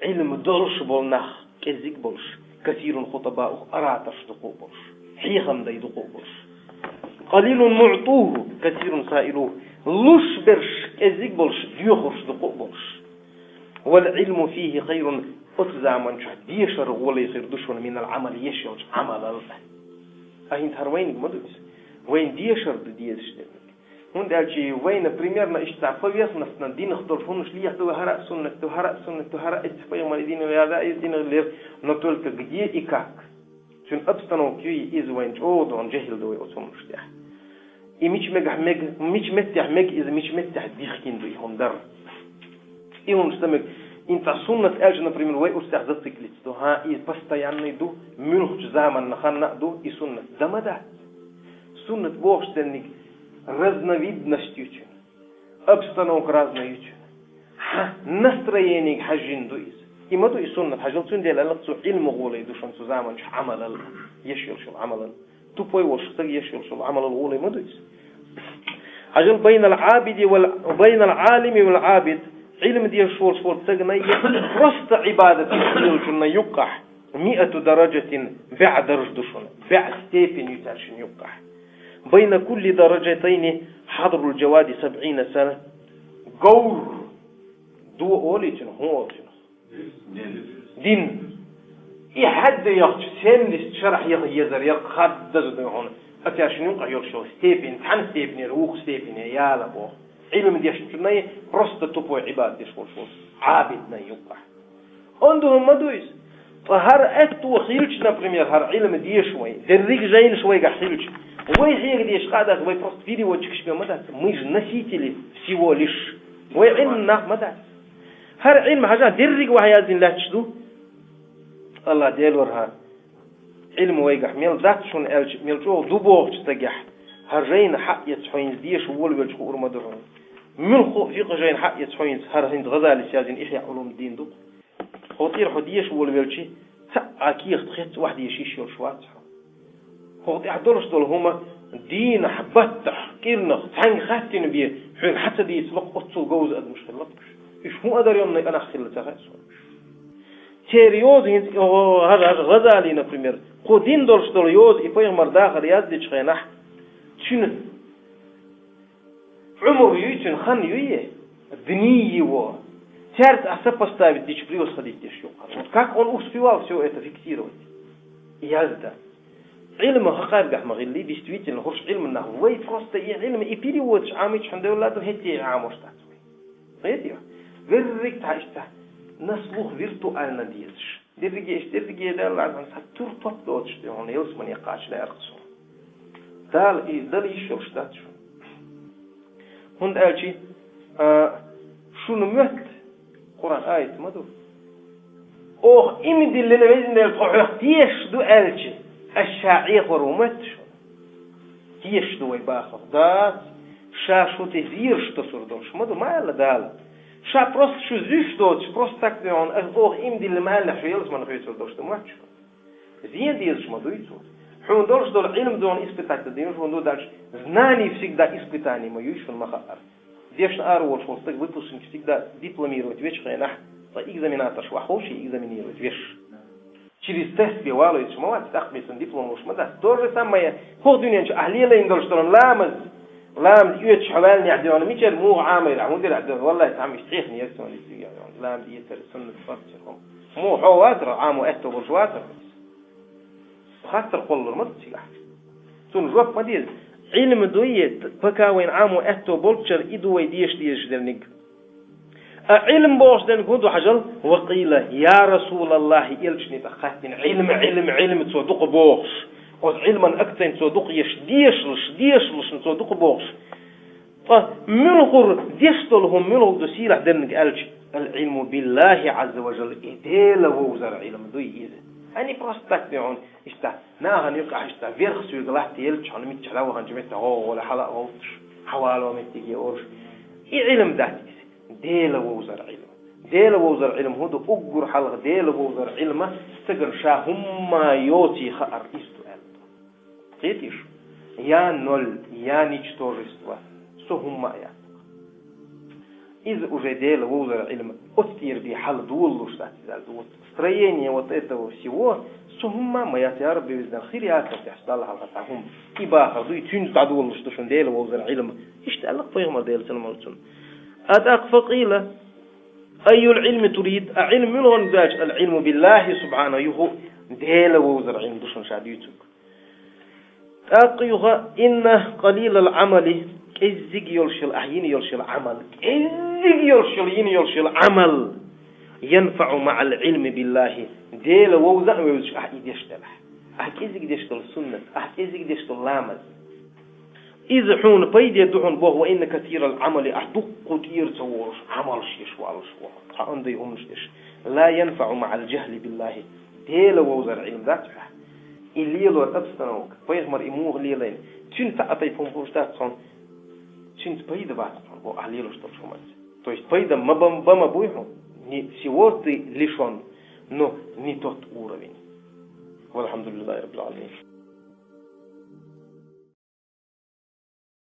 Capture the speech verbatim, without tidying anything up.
Ӏилма долуш болу нах кӀезиг болуш, касирун хутабауху, ораторш дукха а болуш, хьехам дай дукха а болуш. Къалилун муӀтуху, касирун саилуху, луш берш кӀезиг болуш, доьхурш дукха а болуш. Вал Ӏилму фихи хайрун, оцу заманчохь дешар гӀоле хир ду шуна минал Ӏамали, еш йолчу Ӏамалал. А хӀинца хӀара вайниг ма ду иза. Вайн дешар ду дезаш дерг. ХӀунда аьлча вайна примерно иштта поверхностно динах долу хӀуманаш лехьа ду, хӀара а суннат ду, хӀара а суннат ду, хӀара а, иза пайхамар и динах яра, иза динах лер, но только где и как. Цуьнан обстановка юй иза вайн чӀогӀа дохьуна жехӀил ду вай оцу хӀуманаш тӀехь. И мича мегахь мега, мича меттехь мега иза, мича меттехь дихкина ду и хӀума дар. И хӀуманаш ца мега. ХӀинца суннат аьлча, например, вай уьш цхьа зациклиться ду. ХӀан, иза постоянный ду, муьлххачу заманна ханна а ду и суннат. Да ма дац. Суннат бохуш церниг разновидность ю цуьнан. Обстановка разная ю цуьнан. Хьан настроениега хьаьжжина ду иза. И ма ду и суннат, хьажал, цундела аьлла цо Ӏилма гӀоле ду шуна цу заманчохь Ӏамалал, еш йолуш йолу Ӏамалал. Тупой волуш стаг еш йолуш йолу Ӏамалал гӀоле ма ду иза. Хьажал, байнал Ӏабиди вал, байнал Ӏалими вал Ӏабид, Ӏилма деш волуш волу стагана я просто Ӏибадат еш йолчунна юккъахь. Миату даражатин, бӀе дарж ду шуна, бӀе степень ю цаьршинна юккъахь. Байна кулли даражатайни хьадрул жавади сабӀина сана. Говр ду олий цуьнах, хӀун олу цуьнах? Дин. И хьаьдда яхча, семьдесят шарахь яха езар яра хаддаза ду хьуна. А цаьршинна юккъахь йолуш йолу степень, цхьана степенера вукху степене яла боху. Ӏилма дешначунна просто тупой Ӏибадат деш волуш волу Ӏабидна юккъахь. Онда хӀума ма ду иза. Ткъа хӀара аьтто хилча, например, хӀара Ӏилма деша вай, дерриг жайнаш вайгахь хилча, вай хьега деша къа а дац, вай просто переводчикаш бен ма дац, мы же носители всего лишь. Вай Ӏилма нах ма дац. ХӀара Ӏилма хьажа дерриг вахьа яздина лаьтташ ду. Аллах Делора хьан. Ӏилма вайгахь мел дац шуна аьлча, мел чӀогӀа ду бохучу стагехь, хӀара жайна хьаэца хьо хӀинца деша волавелча хуур ма ду хьуна. Муьлхха а фикъхӀ жайна хьаэца хьо хӀинца, хӀара хӀинца ГӀазалис яздина Ихьяъ Ӏулумуддин ду-кх. ХӀокху тӀера хьо деша волавелчи, цхьа а кехат хецна охьадеша йиш йолуш вац хьо. ХӀокху тӀехь долуш долу хӀума дийнахь, баттахь, кӀирнах, цхьаьнга хаьттина бен, хьоьга хьан ца дийцало-кх, оццул говза адамаш хилла-кх уьш. Уьш хӀун одарённый нах хилла ца хаьа суна уьш. Церан йоза хӀинца, о, хӀара, хӀара ГӀазали, например, кху дин долуш долу йоза и пайхамар дахар яздечу хенахь, цуьнан Ӏумр юй, цуьнан хан юй, дни его, цаьрца ахь сопоставить дича, превосходить деш ю-кх. Вот как он успевал всё это фиксировать? Язда. Ӏилма хӀокхаьргахь ма хилли, действительно, хӀорш Ӏилма нах. Вай просто и Ӏилма, и переводаш Ӏамийча хьуна девлла ду, хӀетте а Ӏамош дац вай. Хетий? Верриг цхьа иштта, на слух виртуально дезаш. Дерриге иштта, дерриге Далла Ӏазам цхьа тур топ доцуш ду хьуна, ялсамане кхача лаьрхьа суна. Дала и, Дала йиш йолуш дац шуна. ХӀунда аьлча, а, шуна моьтту Къуръан аят ма ду. Оха иман диллина, везан Дела, тхо хьох тешаш ду аьлча, аш ша Ӏехор ву моьтту шуна? Тешаш ду вай бахарх? Дац. Ша шу тӀе зераш тосур долуш ма ду, ма аьлла Дала. Ша просто шу зуьйш доцуш, просто так дуьхьал, аш оха иман диллина ма аьллехь, шу ялсамане хьоьцур долуш ду моьтту шуна? Зен дезаш ма дуй цо. Хьуна долуш долу Ӏилма дона испытать дан дийна, хьуна ду дальше. Знание всегда испытание ма юй шуна ма хаъара. Дешна ара волуш волу стаг, выпускник, всегда дипломировать вечу хенахь, цкъа экзаменаторш ваха ховший экзаменировать веш. Через тест бен валойтуш ма вац, тӀаккха бен цунна диплом луш ма дац. То же самое, хӀокху дуьнен чу ахь лелайна долуш долу ламаз, ламаз оьцуш хьо ваьллехь дуьхьал, мичара муха Ӏамайра, хӀун дира ахь дуьхьал, валлай, цхьамма иштта хьехна яра суна иза, валлай, ламаз эцар, суннат фарз яра хӀума. Муха хьо вацара, Ӏамо аьтто болуш вацара? Хаттар кхоллалур ма ду цигахь. Цунна жоп ма деза. Ӏилма дуй, пока вайна Ӏамо аьтто болччара, и ду вай деша дезаш дерниг. А Ӏилма бохуш дерниг хӀун ду хьажал? Ва къийла, я Расулаллахь, элчане тӀаккха хаьттина, Ӏилма, Ӏилма, Ӏилма цо дукха бохуш. Оцу Ӏилман акцент цо дукха еш, дешалаш, дешалашна цо дукха бохуш. Ткъа муьлхур деш долу хӀума муьлхур ду сийлахь дерниг аьлча, ал-Ӏилму биллахьи Ӏазза ва жалла, и Дела вовзар Ӏилма дуй иза. А не просто так дуй хьуна, иштта, нахана юкъахь иштта, верх соьга латта елча хьуна, миччахь дӀаваханчу метте гӀо-, гӀоле хьала а гӀовттуш, хьавало меттиге олуш. И Ӏилма дац иза, Дела вовзар Ӏилма. Дела вовзар Ӏилма хӀун ду, уггар хьалха Дела вовзар Ӏилма, стагана ша хӀумма йоций хаар иза ду аьлла. Кхетий шу? Я ноль, я ничтожество. Со хӀумма а яц. Иза уже Дела вовзара Ӏилма оцу тӀера бен хьала долалуш дац иза аьлла ду. Вот строение вот этого всего, цу хӀумма ма яц, я Рабби, веза Дела, хир яц аса тӀехь Далла хьалха цхьа хӀума. И бахар дуй, цуьнца дӀадолалуш ду шуна Дела вовзара Ӏилма. Иштта аьлла пайхамар, Дела салам хуьлда цунна. А тӀаккха факъила: «Айюл Ӏилми турид?» А Ӏилма муьлха ду аьлча, ал-Ӏилму биллахи субхьанаху, юха Дела вовзара Ӏилма ду шуна ша дуьйцург. ТӀаккха юха: «Инна къалилал Ӏамали», кӀеззиг йолуш йолу, ахь йина йолуш йолу Ӏамал, кӀеззиг йолуш йолу, йина йолуш йолу Ӏамал, «янфаӀу маӀал Ӏилми биллахи», Дела вовза а вевзаш ахь и деш делахь. Ахь кӀеззиг деш долу суннат, ахь кӀеззиг деш долу ламаз. Иза хьуна пайде ду хьуна боху, «ва инна касирал Ӏамали», ахь дуккха тӀера ца волуш, Ӏамалш еш валлаш воху, цхьа ондай хӀуманаш деш. «Ла янфаӀу маӀал джахли биллахи», Дела вовзара Ӏилма дац хьуьхь. И лелор обстановка, пайхамар и муха лелайна, цуьнан цхьа а тайпа хӀума хууш дац хьуна, цуьнца пайда бац хьуна боху ахь лелош долчу хӀуманца. То есть пайда ма бан, бан ма буй хьуна, ни с чего ты лишён, но не тот уровень. Валхьамдулиллахи раббил Ӏаламин.